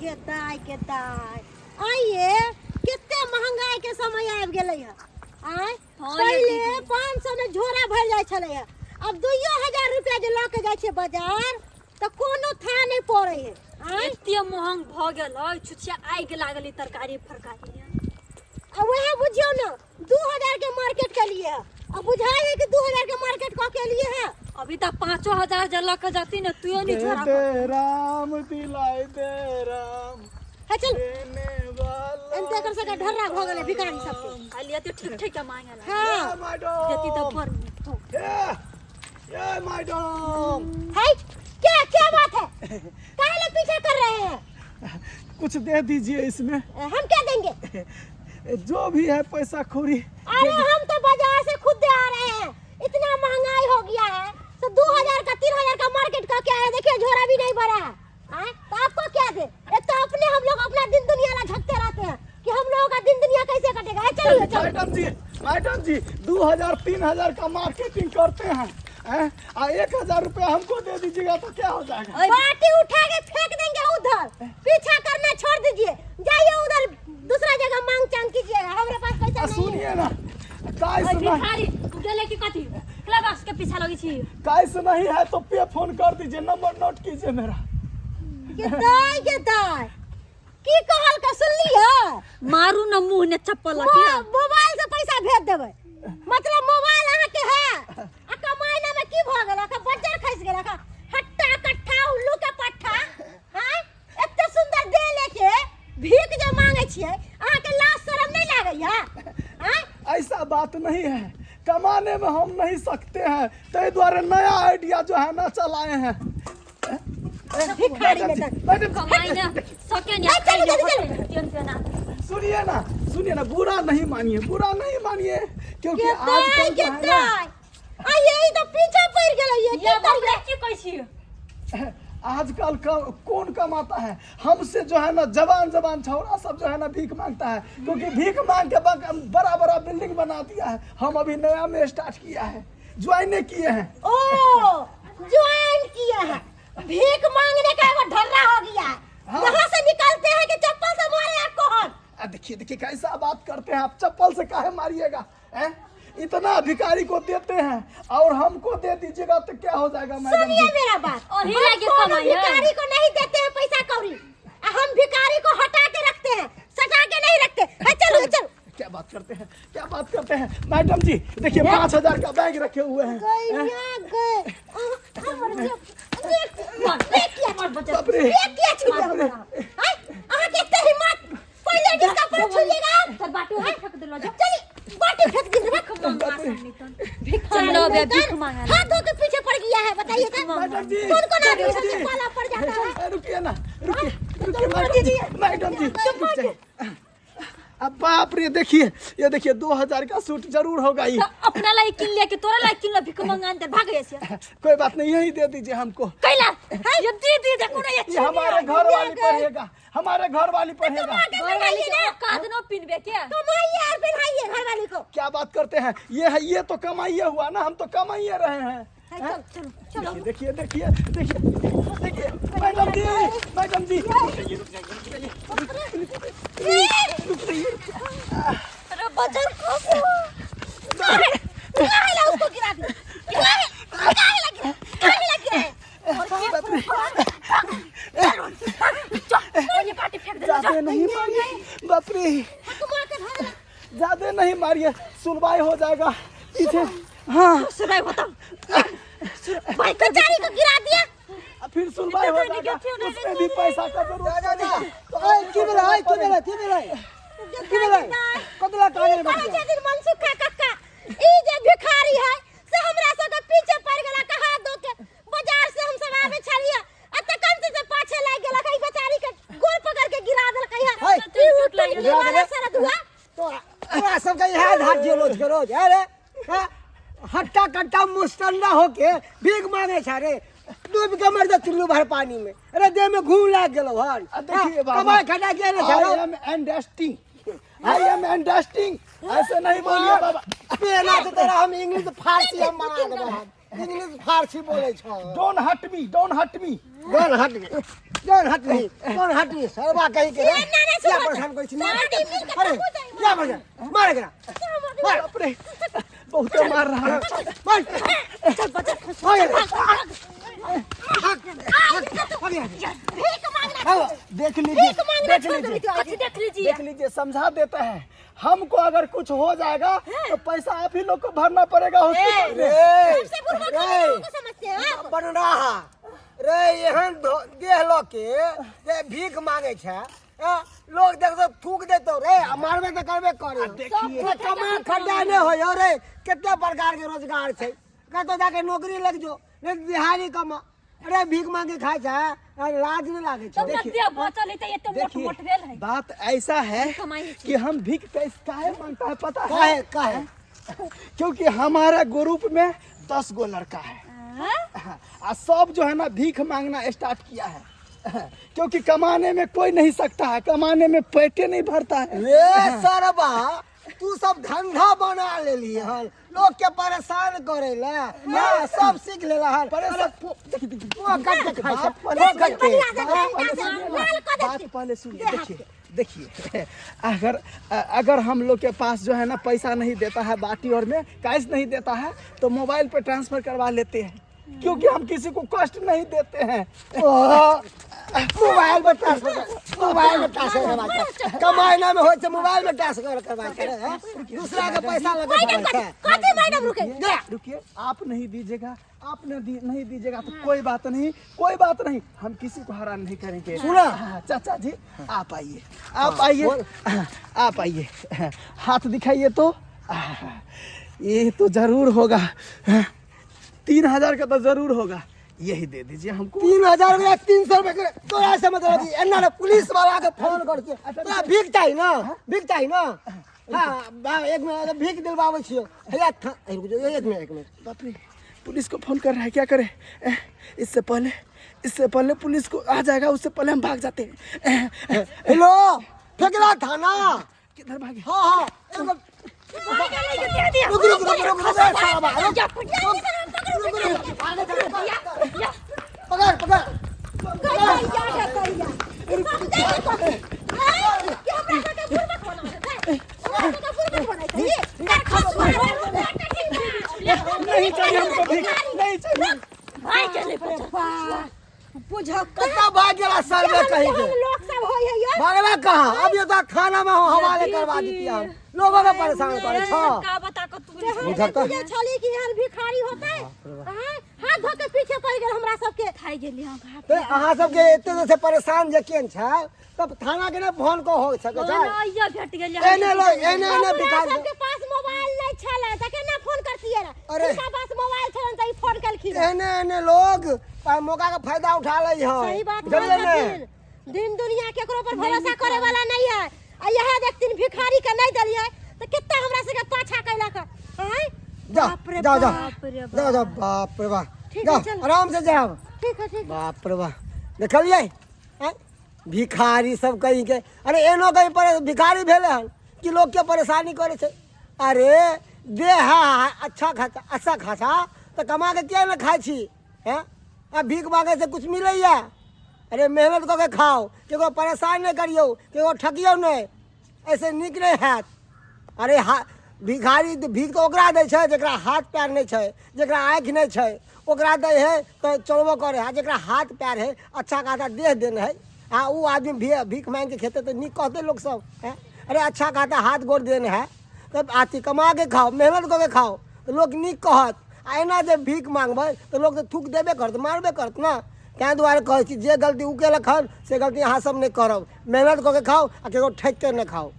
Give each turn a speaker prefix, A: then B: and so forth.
A: गे दाय गे दाय, आइए कते महंगाई के समय आबि गेलै है। आँय,
B: हाँ ये
A: पहिले
B: दीदी।
A: 500 में झोरा भरि जाइ छलै है, आब 2000 रुपया जे लऽ के जाइ छियै बाजार तऽ कोनो था नहि पड़ै है। आँय,
B: एते महंग भऽ गेल है, छुछिया आगि लागल ई तरकारी फरकारी।
A: आ वएह बुझियौ ने, 2000 के मार्केट के लिए है, अब बुझाई है कि 2000 के मार्केट कऽ के लिए है।
B: अभी तक 5000 जे लऽ के जती ने तू नहीं
C: दे
B: झोरा
C: दे राम दिलाई दे राम
A: है चल
C: देने वाला।
A: एनते एकर सबके ढर्रा भऽ गेलै भिखारी सबके।
B: खाली एते ठीक ठीक के मांगे ला।
A: हाँ।
C: ए, मैडम।
B: जती तऽ पर
C: ए, ए मैडम।
A: है क्या क्या बात है, काहे ले पीछा कर रहे हैं?
C: कुछ दे दीजिए इसमें।
A: हम क्या देंगे?
C: जो भी है पैसा खोरी।
A: अरे हम तो बाजार से खुद दे आ रहे हैं, इतना महंगाई हो गया है तो 2000 का 3000 का मार्केट का क्या है, देखिए झोरा भी नहीं भरा है। आए? तो आपको क्या दे, एक तो अपने हम लोग अपना दिन दुनिया ला झकते रहते हैं कि हम लोगों का दिन दुनिया कैसे कटेगा। ए, चलिए, चलो।
C: मैडम जी, मैडम जी, 2000 3000 का मार्केटिंग करते हैं, हैं? आ 1000 रुपया हमको दे दीजिएगा तो क्या हो जाएगा?
A: बाटी उठा के फेंक देंगे उधर, पीछा करना छोड़ दीजिए, जाइए उधर दूसरा जगह मांग चांग कीजिए, हमारे पास पैसा
C: आ,
A: नहीं है।
C: सुनिए ना, काय
B: ओए
C: सुना
B: भिखारी, तू गेले की कथी क्लब के पीछा लगी छी?
C: काय से नहीं है तो पे फोन कर दीजिए, नंबर नोट कीजिए मेरा।
A: के दाई के दाई की कहल का सुनली है?
B: मारू न मुंह ने चप्पल लगे।
A: मोबाइल से पैसा भेज देबै, मतलब मोबाइल अहाँ के है आ कमाइना में की भ गेल? का बज्जर खसि गेल का हट्टा कट्ठा उल्लू के पट्ठा। हैं, एते सुंदर देह लेके भीख जे मांगे छियै, अहाँ के लाज शरम नहीं लागै है? हैं?
C: ऐसा बात नहीं है, कमाने में हम नहीं सकते हैं, तै द्वारे नया आइडिया जो है ना चलाए हैं।
A: भिखारी में तक।
C: मैडम जी,
B: कमाई ना सके नहीं।
A: ए, चलो, चलो, चलो।
B: टेंशन ना।
C: सुनिए ना, सुनिए ना, बुरा नहीं मानिए, बुरा नहीं मानिए, क्योंकि
A: के
C: आजकल
A: दाई
C: जो
A: के
C: है ना
A: दाई, आ यही तो पीछे पड़ गेलै ये।
B: ये
A: की
B: बाप रे,
A: करियै?
B: की कहै छी?
C: आजकल कौन कमाता है? हमसे जो है ना जवान जवान छौड़ा सब जो है ना भीख मांगता है, क्योंकि भीख मांग के बड़ा बड़ा बिल्डिंग बना दिया है। हम अभी नया में स्टार्ट किया है, ज्वाइन किए हैं।
A: ओ ज्वाइन किया है, भीख मांगने का एगो ढर्रा हो गया है।
C: हाँ।
A: यहाँ से निकलते हैं कि चप्पल से मारे आपको हम।
C: आ, देखिए देखिए कैसा बात करते हैं आप, चप्पल से काहे मारिएगा? हैं? इतना भिखारी को देते हैं और हमको दे दीजिएगा तो क्या हो जाएगा मैडम
A: सुनिए
C: जी?
A: मेरा बात,
B: और ही
A: हम
B: लगे
A: कोनो
B: कमाई है।
A: भिखारी को नहीं देते हैं पैसा कौड़ी, आ हम भिखारी को हटा के रखते हैं, सटा के नहीं रखते हैं। चलो चलो।
C: क्या बात करते हैं, क्या बात करते हैं मैडम जी, देखिए 5000 का बैग रखे हुए हैं।
A: गए गए। आ, आ, मर गया। देख, देख किया,
B: मर बच्चा।
C: बाप रे।
A: देख किया छुइया हमरा। हैं? अहाँ के एते हिम्मत, पहिले जिसका पर छुइएगा आप।
B: तर बाटो फेंक देलो जा।
A: चलिए बाटी फेंक दीजिए।
B: भीख मांगा सामने तन।
A: भिखारी
B: चलो बे,
A: में
B: भीख मांगा।
A: हाथ धो के पीछे पड़ गया है, बताइए तो।
C: मैडम जी,
A: कौन कौन आदमी
C: मैडम
A: सबसे
C: जी।
A: पाला पड़ जाता है?
C: ए, रुकिए ना, रुकिए, रुकिए मैडम जी, मैडम जी, रुक जाइए। अब बाप रे, देखिए ये देखिए 2000 का सूट जरूर होगा ये।
B: तो अपना लाई किन लिया कि तोरा लाई किन लिया? भीख मंगा अंदर भाग ऐसे।
C: कोई बात नहीं, यही दे दीजिए हमको।
B: कैला ये दे दी, देखो ना ये
C: ये हमारे घर वाली पढ़ेगा, हमारे घर वाली पढ़ेगा।
B: घर वाली के औकात न पिनबे के।
A: कमाइए और पहनाइए घर वाली को।
C: क्या बात करते हैं, ये है, ये तो कमाइए हुआ ना, हम तो कमाइए रहे हैं।
A: चल, चल, चलो।
C: देखिए, देखिए, देखिए, देखिए, मैडम जी, मैडम जी, रुक जाइए, रुक जाइए, रुक जाइए, रुक जाइए, रुक जाइए।
B: अरे बजर को।
A: काहे ला उसको गिरा दी? काहे, काहे ला गिरा? काहे ला गिरा?
B: ये पार्टी फेंक दे।
C: ज्यादा नहीं मारिए बाप रे, ज्यादा नहीं मारिए, सुनवाई हो जाएगा पीछे। हाँ
B: सुनवाई होता
A: भाई बेचारी को गिरा दिया,
C: फिर सुनवाई हो जाएगा, उसमें भी पैसा का जरूरत पड़ेगा।
D: ओए, की भेलै? ओए, की भेलै? की भेलै? की भेलै? कतला काने
A: की कहै छथिन मनसुखा कक्का, ई जे भिखारी है से हमरा सबके पीछे पड़ गेला, कहा दो के बाजार से हम सब आवे छलिए आ तखन से जे पाछे लागि गेलक, ई बेचारी के गोड़ पकड़ के गिरा देलकै है।
D: है।
A: ई उठल की वाला सारा धुआ।
D: तोरा तोरा सबके इएह धार छियौ रोज के रोज, है रे? हैं? हट्टा कट्टा मुस्टंडा होके भीख मांगे छा रे, डूब के मर जा चुल्लू भर पानी में। अरे देह में घूम लाग गेलौ हन।
C: आ, देखिए बाबा,
D: कमाई खटा के ने
C: I
D: छा
C: एम एंडस्टिंग, I am एंडस्टिंग, ऐसे नहीं बोलिए बाबा।
D: पेना तो तोरा हम इंग्लिश फारसी हम बना देबो, हम इंग्लिश फारसी बोलै छौ।
C: Don't hurt me, don't hurt me.
D: Don't hurt me. कौन हटनी कौन हटनी सरवा कहीं के रे
A: ना, ना,
D: क्या
A: सुबह
D: परेशान करै छी
A: साड़ी मिल के
D: अरे
A: खा जाई।
D: क्या परेशान मार एकरा मार
C: बाप रे, बहुत मार रहा है।
D: मार
B: चल बचा
D: हो गेलै। भाग, भाग यहाँ से।
A: भीख मांगना
D: भाग।
C: देख लीजिए,
A: भीख मांगना
C: देख
A: छोड़
C: लीजिए,
A: देबी तू
B: कथी देख लीजिए?
C: देख लीजिए, समझा देता है हमको। अगर कुछ हो जाएगा तो पैसा आप ही लोग को भरना पड़ेगा हॉस्पिटल में।
D: रे
A: सबसे बुर्बक हम
D: रे
A: लोगों को समझते हैं आप।
D: बनराहा रे, एहन देह लऽ के जे भीख मांगे छै, हैं? लोग देखतो थूक देतो रे, आ मारबे तऽ करबे करे।
C: देखिए।
D: रे, कमा खड्डा नहि होय हौ रे, कते प्रकार के रोजगार छै, कतौ जाके नौकरी लग जो, नहीं तऽ दिहाड़ी कमा। अरे भीख मांगे खाय छै, अरे लाज नहि लागे छै।
B: तब ना देह बचल है त एते मोट
C: देखिए,
B: मोट भेल है।
C: बात ऐसा है
B: कमाई है।
C: कि हम भीख कैसे काहे मांगता है पता है?
D: काहे काहे?
C: क्योंकि हमारा ग्रुप में 10 गो लड़का है।
B: हाँ?
C: आ सब जो है ना भीख मांगना स्टार्ट किया है, क्योंकि कमाने में कोई नहीं सकता है, कमाने में पेटे नहीं भरता है।
D: रे सरबा, तू सब धंधा बना लेली हन लोग के परेशान करे ला ना, सब सीख लेला हन।
C: परेशान देखिए, देखिए,
D: वो कट के खाइ छै,
C: बात पहले
D: वो कट के।
A: बढ़िया से
C: बात
A: खाइ,
C: पहले
A: लाल
C: सुनिए ना,
A: कऽ
C: बात
A: देथिन।
C: पहले सुनिए। देखिए, देखिए, अगर अगर हम लोग के पास जो है ना पैसा नहीं देता है, बाटी और में कैश नहीं देता है, तो मोबाइल पे ट्रांसफर करवा लेते हैं, क्योंकि हम किसी को कष्ट नहीं देते हैं।
D: ओहो, मोबाइल में ट्रांसफर कर, मोबाइल में ट्रांसफर करवा छै, कमाई ना में होइ छै, मोबाइल में ट्रांसफर करवा छै, हैं? दूसरा के पैसा लगे
A: मैडम
D: छै।
A: कथी कथी मैडम रुके?
D: जा।
C: रुकिए, आप नहीं दीजिएगा, आप नहीं दीजिएगा तो कोई बात नहीं, कोई बात नहीं, हम किसी को हैरान नहीं करेंगे।
D: सुना।
C: हाँ, चाचा जी आप आइए, आप आइए,
D: बोल।
C: आप आइए, हाथ दिखाइए तो। ये तो जरूर होगा, 3000 का तो जरूर होगा, यही दे दीजिए हमको।
D: 3000 रुपया 300 रुपया के तोरा से मतलब कि एना ने पुलिस वाला के फोन कर के तोरा भीख चाही ना, भीख चाही ना। हाँ, एक मिनट, भीख दिलवाबै छियौ। हैया ए, रुक जाओ, एक मिनट, एक मिनट।
C: बाप रे, पुलिस को फोन कर रहा है, क्या करे? इससे पहले पुलिस को आ जाएगा, उससे पहले हम भाग जाते हैं।
D: हेलो, फेकला थाना।
C: किधर भागे?
D: हाँ, हाँ, एक मिनट। रुक, रुक, रुक, रुक, रुक, ए, साला, रुक। रुक, रुक, आगे चल, पकड़, पकड़।
A: कहिया कहिया हम जाइए कथी आँय, कि हमरा सबके बुर्बक बनाबै छै? हमरा सबके बुर्बक बनाबै छै? ई खसुआ
C: नहीं चाहिए हमको भीख, नहीं चाहिए।
B: भाई चले बचा
A: बुझक
D: कत्ता भाग गेला सर में कहीं के।
A: हम लोग सब होय है यो।
D: भागला कहाँ? अब ये तो खाना में हवाले करवा देती हम, लोगों के परेशान करे छो।
B: का बता के तू
D: बुझक तऽ।
A: बुझे छली कि एहन भिखारी होतै, आँय, हाथ धो के पीछे पड़ि गेल हमरा सबके।
B: खाइ गेली हम।
D: तऽ अहाँ सबके एते जे छै परेशान जे केन छै, तब थाना के ने फोन को हो सकै छै।
B: ओना भेट गेल।
D: एने लो, एने एने
A: हमरा
D: भिखारी
A: सबके पास मोबाइल नहीं छलै त केना फोन करतियै रे?
D: अरे।
A: हिनका पास मोबाइल छलन त ई फोन केलखिन।
D: एने एने लोग मौका के फायदा उठा लै है।
A: सही बात
D: जानलियै
A: कहै
D: ने?
A: छथिन। दिन दुनिया केकरो पर भरोसा करे वाला नहीं है। आ यह देखथिन भिखारी के नहीं देलियै त कितना हमरा सबके पाछा कैलक। आँय?
D: जा,
B: बाप रे
D: जा, जा।
B: बाप रे
D: जा, जा, बाप रे बाप।
A: ठीक
D: जा,
A: है, चलो।
D: आराम से जाओ।
A: ठीक है, ठीक है।
D: बाप रे बाप, देखलियै? आँय? भिखारी सब कहीं के, अरे एनो कहीं पर भिखारी भेलै हन कि लोग के परेशानी करे छै। अरे देह है अच्छा खासा, अच्छा खासा तऽ कमा के किया ने खाइ छी? हैं? आ भीख मांगे से कुछ मिलैया? अरे मेहनत कऽ के खाओ, केकरो परेशान नहि करियौ, केकरो ठकियौ नहि, ऐसे नीक नहि हैत। अरे भिखारी भीख तऽ ओकरा दै छै जकरा हाथ पैर नहि छै, जकरा आँखि नहि छै, ओकरा दै है तऽ चलबो करै है। जकरा हाथ पैर है, अच्छा खासा देह देन है, आ ओ आदमी भीख मांगि के खेतै तऽ नीक कहतै लोक सब? हैं? अरे अच्छा खासा हाथ गोड़ देन है तब अथी कमा के खाओ, मेहनत कऽ के खाओ तऽ लोक नीक कहत। आ एना जे भीख मांगबै तऽ लोक तऽ थूक देबे करत, मारबे करत ने। ताहि दुआरे कहै छी जे गलती ओ केलक हन से गलती अहाँ सब नहि करब। मेहनत कऽ के खाओ आ केकरो ठकि के नहि खाओ।